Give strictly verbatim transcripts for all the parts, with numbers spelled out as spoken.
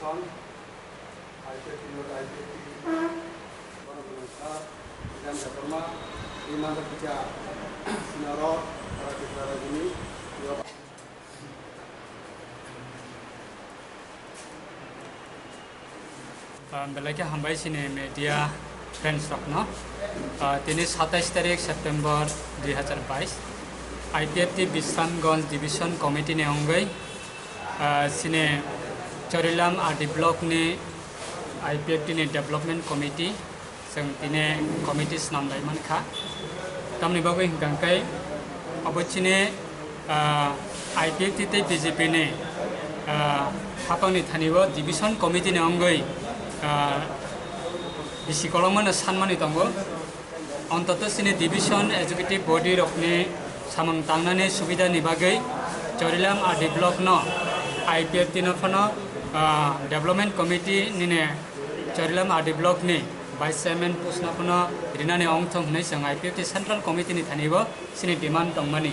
I P F T ni, I P F T ni borok rok wngkha Jan Debbarma, Imanda Puja, Sinaro, Rajendra Rajini, Ah, belai khe hambai chini media friends rokno. Ah, tini satais tarik September dui hazar bais, I P F T Bisramganj Division Committee ni wngwi, ah, chini Chorilam R D Block ni I P F T ni Development Committee, chwng tini committee swnam lai mankha. Tamni bagwi hwnkha khe abo chini, ah, I P F T tei B J P ni, ah, hapangni thani o division committee ni wngwi, ah, bisi kolokmano sanmani tongo. Ontoto chini division executive body rokni samung tangnani subidani bagwi Chorilam R D block no I P F T no phano, ah, development committee nini Chorilam R D block ni vice chairman post no phano rinani ongthong hwnwi chwng I P F T central committee ni thani o chini demand tongmani.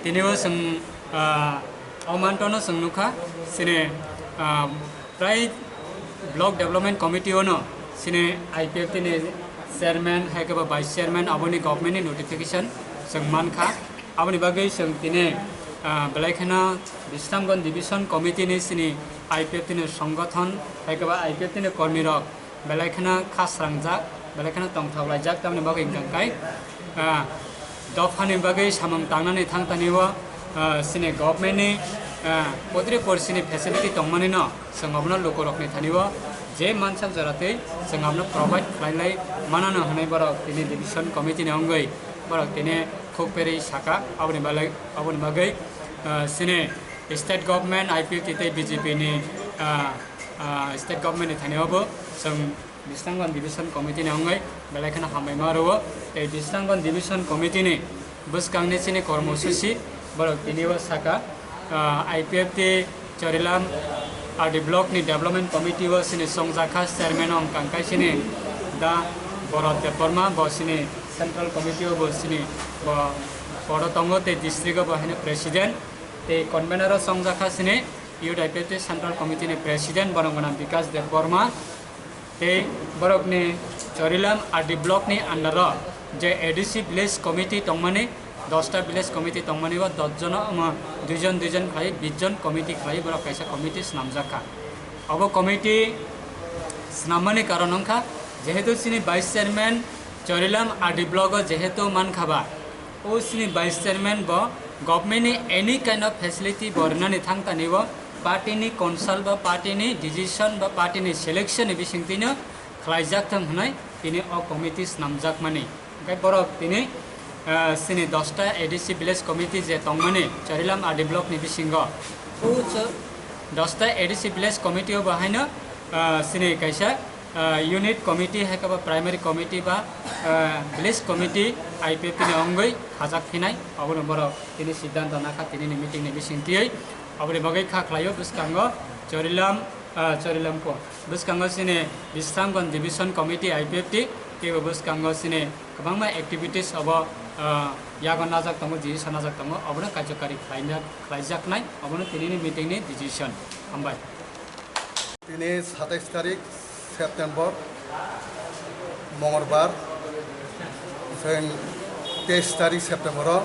Tini o chwng, ah, o mantono chwng nukha chini, ah, prai block development committee o no chini I P F T ni chairman hai khe ba vice chairman aboni government ni notification chwng mankha. Aboni bagwi chwng tini, ah, belai kheno Bisramganj division committee ni chini I P F T ni songgothon hai khe ba I P F T ni kormi rok belai kheno kha srangjak, belai kheno tongthok laijak, tamni bagwi hwnkha khe, ah, dophani bagwi samung tangnani thangtani o, ah, chini government ni, ah, potri porsini facility tongmani no chwng abono lukurokni thani o je mansak jora twi chwng abono provide khlai lai manano hwnwi borok tini division committee ni wngwi borok tini khuk perwi saka. Aboni bagwi, aboni bagwi, ah, chini state government, I P F T tei B J P ni, ah, ah, state government ni thani o bo chwng Bisramganj division committee ni wngwi belai kheno hambai ma rwo. Tei Bisramganj division committee ni bwskangni chini kormo susi borok tini o saka, ah, I P F T Chorilam R D block ni development committee o chini chongjakha chairman wngkha khe chini da Borot Debbarma, bo chini central committee o bo chini bo board o tongo tei district o bo haino president tei convener o chongjakha chini youth I P F T central committee ni president borok gwnang Bikash Debbarma. Tei borokni Chorilam R D block ni under o je A D C village committee tongmani, dosta village committee tongmani o dos jono, omo duijon duijon khlai bis jon committee khlai borok kaisa committee swnamjak kha. Obo committee swnammani karon wngkha jehetu chini vice chairman Chorilam R D block o jehetu mankha ba, o chini vice chairman bo government ni any kind of facility bo rwnani thangtani o party ni consult ba party ni decision ba party ni selection ni bisingtwi no khlaijak thung hwnwi tini o committee swnamjakmani. Hwnkhe borok tini, ah, chini dosta A D C village committee je tongmani Chorilam R D block ni bisingo, o cho-, dosta A D C village committee o bo haino, ah, chini kaisa ah, unit committee hai khe ba primary committee ba, ah, village committee I P F T ni wngwi khajak phinai, obono borok tini siddhanto nakha tinini meeting ni bisingtwi. Oboni bagwi kha khlaio bwskango Chorilam, ah, Chorilam po, bwskango chini Bisramganj division committee I P F T, teibo bwskango chini kwbangma activities obo, ah, yago najak tongo, jisa najak tongo, obono karjokari khlaina, khlaijaknai, obono tinini meeting ni decision. Hambai. Tini satais tarik September, Mongolbar, chwng teis tarik September o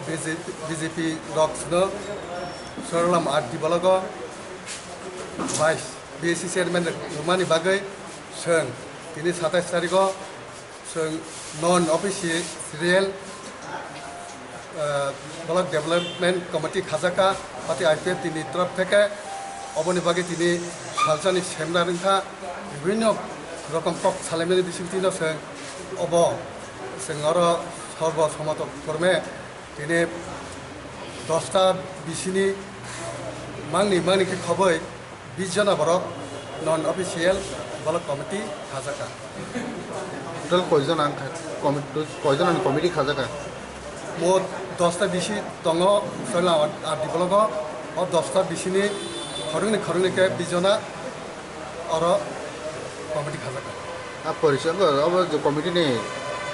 B J P, B J P rok chwngno Chorilam R D block o vice B A C chairman rwmani bagwi chwng tini satais tarik o chwng non official, ah, block development committee khajaka, pati I P F T ni torop theke oboni bagwi tini salsani seminar wngkha, bibhinno rokom kok salaimani bisingtwino chwng obo chwng oro sorbo somoto korme tini dosta bisini mangni mangni khe khoboi bis jona borok non official block committee khajaka. Total koijon ang kha-, committee, koijon ang committee khajaka? Mo dosta bisi tongo, soila R D block o, o dosta bisini khoroknwi khoroknwi khe bis jona oro committee khajaka. A porisa bo, abo je committee ni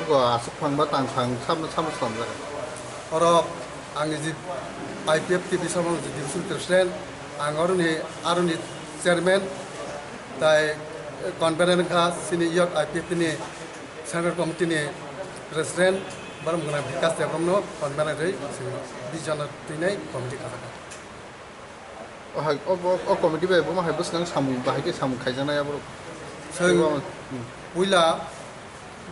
bo aswk phang ba tang phang sam-, sam-, samjak. Oro ang je I P F T Bisramganj division president, Ang aroni, aroni chairman, tai convener wngkha chini youth I P F T ni central committee ni president, borok wngkha Bikash Debbarma no convener rwi chwng bish jona twinai committee khajakha. O hai, o, o, o committee bai bo ma hai bwswk samung, bahai khe samung khaijaknai aborok. Chwng Ebo, hmm. Puila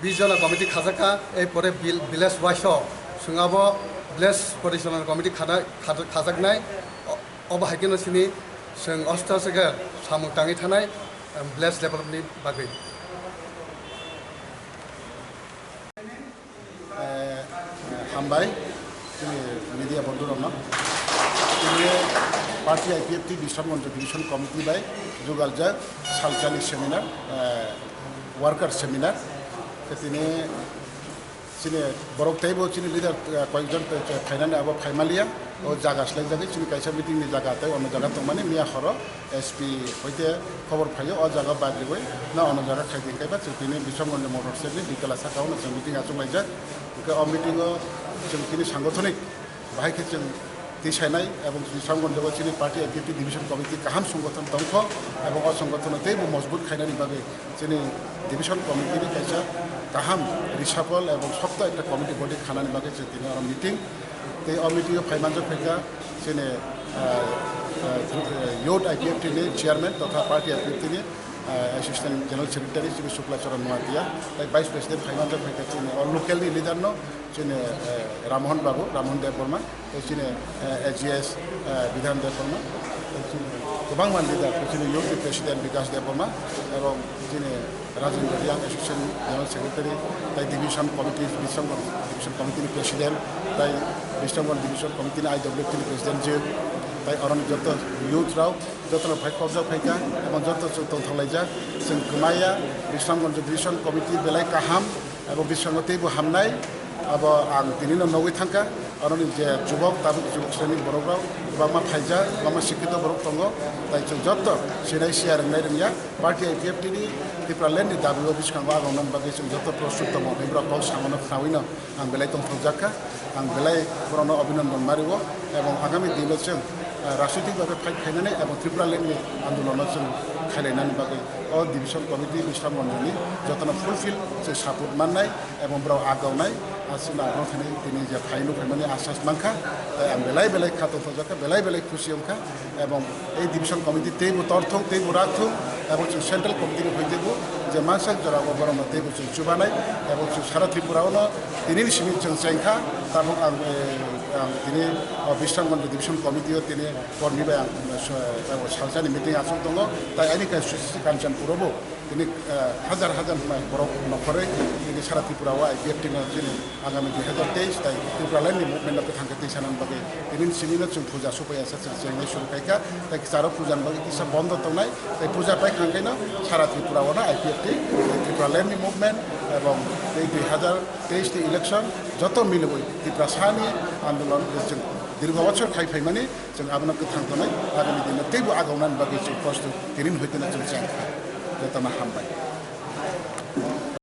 bish jona committee khajakha, ei pore vil-, village wise o chwng abo village coordination committee khana-, khaja-, khajaknai. O, obo hai kheno chini chwng osto se khe samung tangwi thanai, em, village level ni bagwi. Eh, eh, hambai, chini media bondhu rokno. Chini party I P F T Bisramganj Division Committee bai jugaljak salchani seminar, eh, worker seminar. Khe tini chini borok teibo chini leader, eh, koyekjon tei, tei phainani abo phaimaliya. O jaga swlaijagwi chini kaisa meeting ni jaga tei ono jaga tongmani miya horo S P hoite khobor phaio o jaga badliwi na ono jaga khai di kaiba chwng tini Bisramganj motor shed ni dui tala saka o chwng meeting achuk laijak. Hwnkhe o meeting o chwng tini sangothonic bahai khe chwng tisainai ebong Bisramganj o chini party I P F T division committee kaham sangothon tongkho ebong o sangothon teibo mojbut khainani bagwi chini division committee ni kaisa kaham reshuffle ebong sokto ekta committee body khanani bagwi chwng tini oro meeting. Tei o meeting o phai manjak phaikha chini, ah, ah, youth I P F T ni chairman totha party I P F T ni, ah, assistant general secretary chini Sukla Charan Noatia, tei vice president phai manjak phaikha chini o local ni leader no chini, eh, Rammohan Babu, Rammohan Debbarma, tei chini, eh, A G S, eh, Bidhan Debbarma, tei chini kwbangma leader, tei chini youth ni president Bikash Debbarma, ebong chini Rajendra Reang, assistant general secretary, tei division committee, Bisramganj division committee ni president, tei Bisramganj division committee ni I W F T ni president je, tei oroni joto youth rok, joto no phai kobjak phaikha, ebong joto chwng tongthok laijak, chwng kwmaya, Bisramganj division committee belai kaham, ebong Bisramganj teibo hamnai, abo ang tini no nugwi thangkha, oroni je jubok, tabuk jubok sreni borok rok, kwbangma phaijak, kwbangma sikkito borok tongo, tai chwng joto sinai siya rwngnai rwngya, party I P F T ni Tipraland ni dabi o bwskango agongnani bagwi chwng joto prostut tongo, hwnwi borok kok samano khnaui no ang belai tongthokjak kha, ang belai borokno abhinandan mario, ebong agami dino chwng, ah, rajnitik bhabe fight khainani ebong Tipraland ni andolono chwng khailainani bagwi o division committee Bisramganj ni jotono fulfill chwng support mannai, ebong borok agongnai, aswkno agon thani tini je phaino phaimani asas mankha, tei ang belai belai kha tongthokjak kha, belai belai khusi wngkha, ebong ei division committee teibo torthok, teibo rakthok, ebong chwng central committee ni hoite bo je mansak jora o borokno teibo chwng chubanai, ebong chwng sara Tripura o no tini ni simi chwng chengkha, tabuk ang, eh, ang tini o Bisramganj division committee o tini kormi bai ang, eh, salsani meeting achuk tongo, tai ani kaisa Kanchanpur o bo. Tini, eh, hajar hajar hwnai borok nokhorwi tini sara Tripura o I P F T no chini agami dui hajar teis tai Tipraland ni movement no kwthang khe twi sanani bagwi tini simi no chwng puja supai asa chwng chengnai suru khaikha, tei kwcharo puja ni bagwi kisa bondo tongnai, tei puja pai khang khe no sara Tripura o no I P F T, tei Tipraland ni movement ebong tei dui hajar teis ni election joto milwi Tiprasa ni andolon chwng dirgo bochor khai phaimani chwng abono kwthang tongnai, agami dino teibo agongnani bagwi chwng kosto tini hoite no chwng chengkha. Jotono hambai.